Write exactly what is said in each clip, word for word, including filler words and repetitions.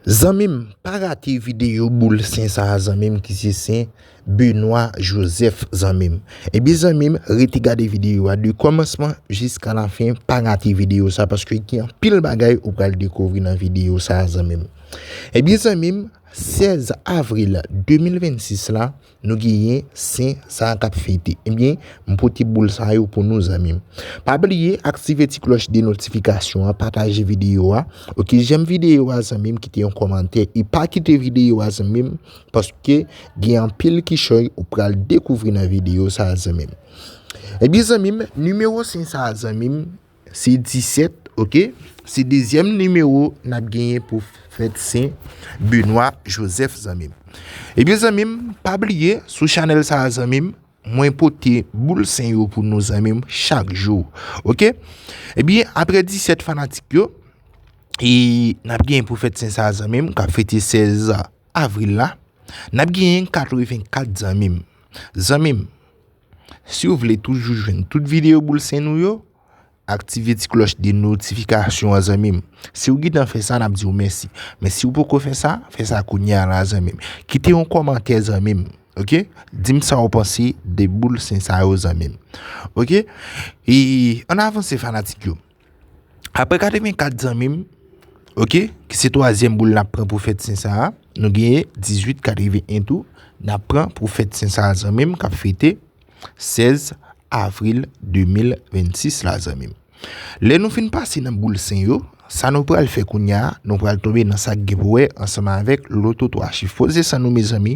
Zanmi m, pa rate videyo boul sen sa a, zanmi m, ki se sen Benoît Joseph, zanmi m. Ebyen, zanmi m, rete gade videyo a de kòmansman jiska lafen, pa rate videyo sa, paske gen anpil bagay ou pral dekouvri nan videyo sa a, zanmi m. Ebyen, zanmi m, sèz avril de mil vennsis la, nou genyen sen sa a k ap fete. Ebyen, m pote boul sa yo pou nou, zanmi m. Pa bliye aktive ti klòch de notifikasyon an, pataje videyo a. Oke, jèm videyo a, zanmi m, kite yon kòmantè e pa kite videyo a, zanmi m, paske gen anpil kichòy ou pral dekouvri nan videyo sa a, zanmi m. Ebyen, zanmi m, nimewo sen sa a, zanmi m, se disèt, oke? Se dezyèm nimewo n ap genyen pou fèt sen Benoît Joseph, zanmi m. Ebyen, zanmi m, pa bliye, sou chanèl sa a, zanmi m, mwen pote boul sen yo pou nou, zanmi m, chak jou, oke? Ebyen, apre disèt, fanatik yo, e n ap genyen pou fèt sen sa a, zanmi m, k ap fete sèz avril la, n ap genyen katrevenkat, zanmi m. Zanmi m, si w vle toujou jwenn tout videyo boul sen nou yo, aktive ti klòch de notifikasyon an, zanmi m. Si w gentan fè sa, n ap di w mèsi. Men si w poko fè sa, fè sa kounye a la, zanmi m. Kite yon kòmantè, zanmi m. Oke? Di m sa w panse de boul sen sa yo, zanmi m. Oke? E ann avanse, fanatik yo. Apre katrevenkat, zanmi m, oke, ki se twazyèm boul n ap pran pou fèt sen sa a, nou genyen dizuit katreven en tou, n ap pran pou fèt sen sa a, zanmi m, k ap fete sèz avril de mil vennsis la, zanmi m. Lè nou fin pase nan boul sen yo, sa nou pral fè kounye a, nou pral tonbe nan sa k gen pou wè ansanm avèk loto twa chif. Poze san nou, mezanmi,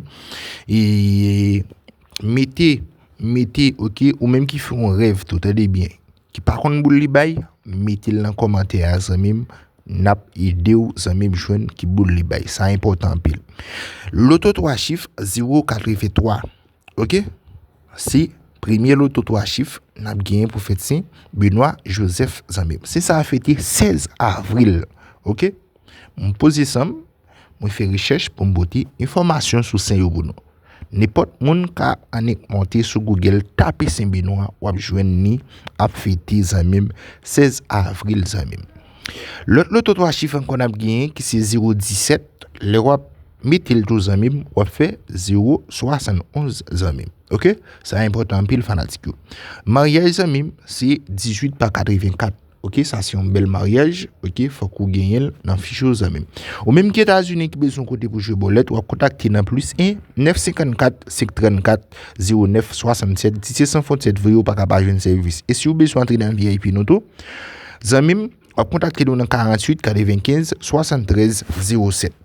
e mete, mete, oke, ou menm ki fè yon rèv tou, tande byen, ki pa konn boul li bay, mete l nan kòmantè a, zanmi m, n ap ede w, zanmi m, jwenn ki boul li bay. Sa enpòtan anpil. Loto twa chif, zewo katreven twa. Oke? Se premye loto twa chif n ap genyen pou fèt sen Benoît Joseph, zanmi m. Sen sa a fete sèz avril. Oke? M poze san m, mwen fè rechèch pou m pote enfòmasyon sou sen yo pou nou. Nenpòt moun ka annik monte sou Google, tape sen Benoît, w ap jwenn li ap fete, zanmi m, sèz avril, zanmi m. Lòt loto twa chif ankò n ap genyen ki se zewo disèt, lè w ap mete l tou, zanmi m, w ap fè zewo swasannonz, zanmi m. Oke? Sa enpòtan anpil, fanatik yo. Maryaj, zanmi m, se dizuit pa katrevenkat. Oke, sa se yon bèl maryaj. Oke, fòk ou genyen l nan fich ou, zanmi m. Ou menm ki Etazini ki bezwen kote pou jwe bòlèt, w ap kontakte nan plis en, nèf senkannkat, senk trannkat, zewo nèf swasannsèt. Si se san fwontyè, vre, ou pa ka pa jwenn sèvis. E si w bezwen antre nan V I P nou tou, zanmi m, w ap kontakte nou nan karanntuit katrevenkenz swasanntrèz zewo sèt.